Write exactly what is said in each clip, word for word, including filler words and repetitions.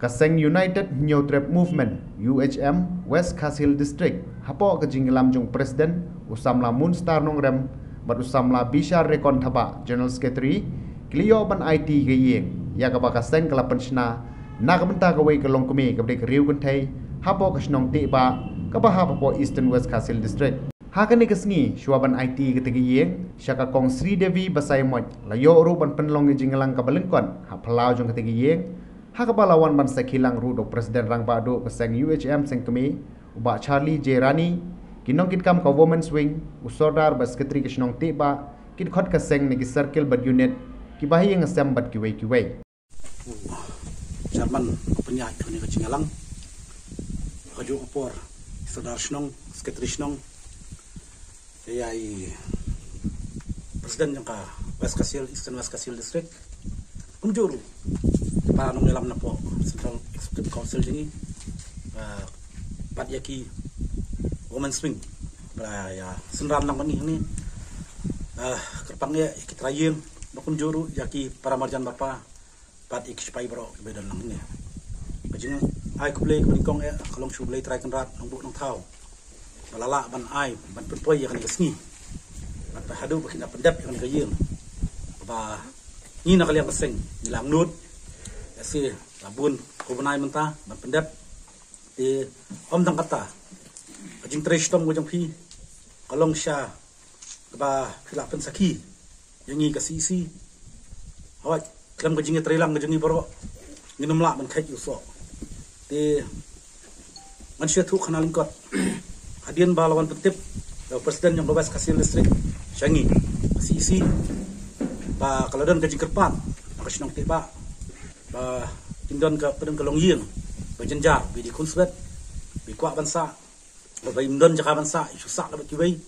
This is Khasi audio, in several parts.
Ka seng United Hynñiewtrep Movement, U H M, West Khasi Hills District, hapoh ka jingïalam jong u President, u Samla Moonstar Nongrem, bad u Samla Bishar Rekon Thabah, General Secretary, ki la ïoh ban aiti ka ïing, ïa kaba ka seng ka la pynshna na ka bynta kawei ka longkmie kaba dei ka riew kynthei hapoh ka shnong Tehbah, kaba hap hapoh Eastern West Khasi Hills District. Ha kane ka sngi, shuwa ban aiti kata ka ïing sha ka Kong Sri Devi Basaiawmoit, la ïoh ruh ban pynlong ïa ka jingïalang kaba lyngkot ha phyllaw jong kata ka ïing, ha kaba la wan ban sakhi lang ruh da u President Rangbah Duh ka seng U H M Sengkmie, u Bah Charlie J Rani, ki nongkitkam ka Women's Wing, u Sordar bad Secretary ka shnong Tehbah, ki dkhot ka seng na ki circle bad unit, ki bahaïing hasem bad kiwei kiwei. U Chairman u pynïaid kane ka jingïalang, ka juh ka por, Sordar shnong, Secretary shnong, ïa i President jong ka West Khasi Hills, Eastern West Khasi Hills District, kumjuh ruh para nongïalam napoh Central Executive Council jong ngi, ah, bad ïa ki Women's Wing ba la ïa synran lang bad ngi hangne, ah, kyrpang ïa ki trai ïing, bad kumjuh ruh ïa ki para marjan marpa bad ïa ki shipai baroh kiba don lang hangne. Ka jingai khublei kaba nyngkong eh ka long sha U Blei Trai Kynrad Nongbuh Nongthaw ba la lah ban ai ban pynpoi ïa kane ka sngi, bad haduh ba kin da pyndep ïa kane ka ïing, ba ngi na ka liang ka seng ngi la angnud, ïa shi la bun ka bnai mynta ban pyndep. Te ym tang kata, ka jingtrei shitom ka jong phi ka long sha kaba phi la pynsakhi ïa ngi ka C E C. Hooid, khlem ka jingïatreilang ka jong ngi baroh, ngin ym lah ban kheit ïa u soh. Te ngan shu ïathuh khana lyngkot. Hadien ba la wan pyntip da u President jong ka West Khasi Hills District sha ngi, ka C E C, ba ka la don ka jingkyrpad na ka shnong Tehbah ba kin don ka, pyndonkam ka longïing ba jynjar, ba i dei khun swet, ba i kwah ban sah, ba im don jaka ban sah, i shu sah la bad kiwei.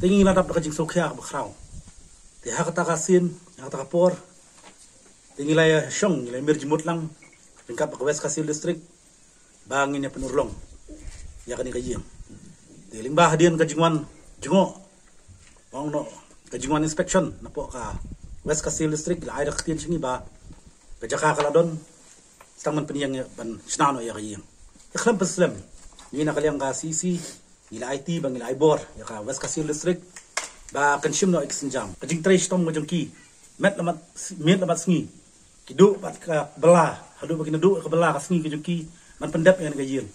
Te ngi la dap da ka jingsngewkhia kaba khraw. Te ha kata ka sien, ha kata ka por, te ngi la ïa shong, ngi la ïa mir jingmut lang ryngkat bad ka West Khasi Hills District ba ngin ïa pynurlong ïa kane ka ïing. Te lyngba hadien ka jingwan jngoh, ong noh, ka jingwan inspection napoh ka West Khasi Hills District, la ai da ka ktien sha ngi ba ka jaka ka la don, tang ban pynïeng ïa, ban shna noh ïa ka ïing. Ïa khlem pynslem, ngi na ka liang ka C E C ngi la aiti ba ngi la ai bor ïa ka West Khasi Hills District ba kan shim noh ïa ki sienjam. Ka jingtrei shitom ka jong ki, miet la mat, miet la mat sngi, ki duh bad ka bylla, haduh ba kin duh ka bylla ka sngi ka jong ki ban pyndep ïa kane ka ïing.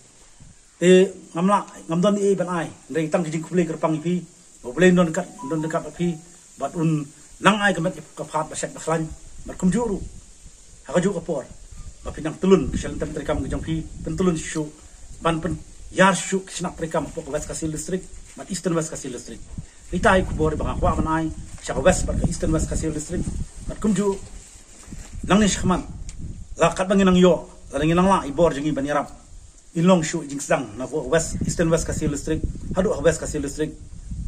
Te ngam lah, ngam don ei ban ai, hynrei tang ka jingkhublei kyrpang ïa phi, ba U Blei un don ryngkat, un don ryngkat bad phi, bad un nang ai ka met ka phad ba shet ba khlaiñ, bad kumjuh ruh ha ka juh ka por ba phi nang tylun ka shynrang treikam ka jong phi, pyntlun shuh ban pynïar shuh ki shnat treikam hapoh ka West Khasi Hills District bad Eastern West Khasi Hills District. Ita i khubor ba nga kwah ban ai sha ka West bad ka Eastern West Khasi Hills District, bad kumjuh nangne shakhmat, la katba ngi nang ïoh, la ngi nang lah i bor jong ngi ban ïarap, in long shuh i jingsdang na ka West, Eastern West Khasi Hills District haduh ha West Khasi Hills District.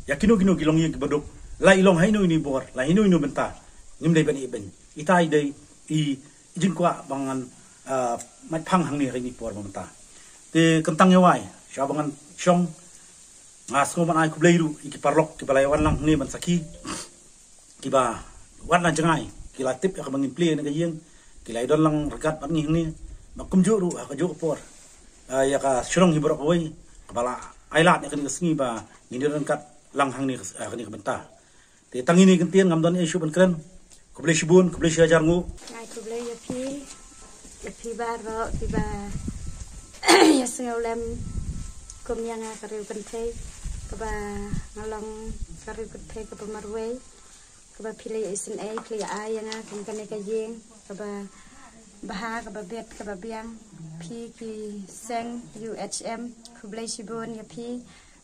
Ïa kino kino ki longïing kiba duk, la i long ha ino ino i bor, la ha ino ino i bynta, ngim dei ban ïeh beiñ. Ita i dei i jingkwah ba ngan, ah, mait phang hangne ha kine ki por ba mynta. Te kyntang ïa wai, shuwa ba ngan shong, nga sngew ban ai khublei ruh ïa ki paralok kiba la ïa wan lang hangne ban sakhi, kiba wat na jngai, ki la tip ïa kaba ngin plie na ka ïing, ki la ïa don lang ryngkat bad ngi hangne, bad kumjuh ruh ha ka juh ka por, ah, ïa ka shnong hi baroh kawei kaba la ai lad ïa kane ka sngi ba ngin ïa don ryngkat lang hangne, ah, kane ka bynta. Te tang ine i kyntien, ngam don ei shuh ban kren. Khublei shibun, khublei shihajar nguh. Nga ai khublei ïa phi, ïa phi baroh kiba ïa sngewlem kum ïa nga ka riew kynthei, kaba nga long ka riew kynthei kaba marwei, kaba phi la ïa isynei, phi la ïa ai ïa nga kum kane ka ïing kaba bha, kaba biang, kaba biang. Phi ki seng U H M, khublei shibun ïa phi.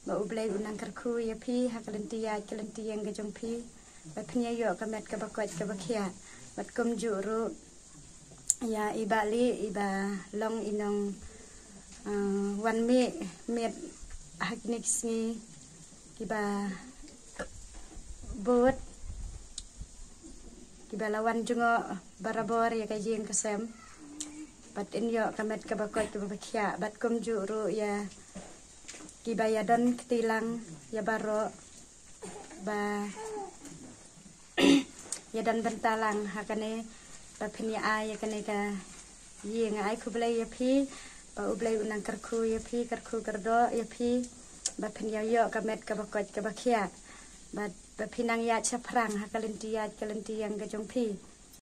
Ba U Blei un nang kyrkhu ïa phi ha ka lynti ïaid ka lynti ïeng ka jong phi, ba phin ïa ïoh ka met kaba koit kaba khiah. Bad kumjuh ruh ïa i Bah Lieh, iba long i nong, ah, wan mih miet ha kine ki sngi kiba bud, kiba la wan jngoh barabor ïa ka ïing ka sem. Bad in ïoh ka met kaba koit kaba khiah. Bad kumjuh ruh ïa kiba ïa don kti lang ïa baroh, ba ïa don bynta lang ha kane, ba phin ïa ai ïa kane ka Ïa nga ai khublei ïa phi, ba U Blei u nang kyrkhu ïa phi, kyrkhu kyrdoh ïa phi, ba phin ïa ïoh ka met kaba koit kaba khiah, ba ba phi nang ïaid shaphrang ha ka lynti ïaid ka lynti ïeng ka jong phi.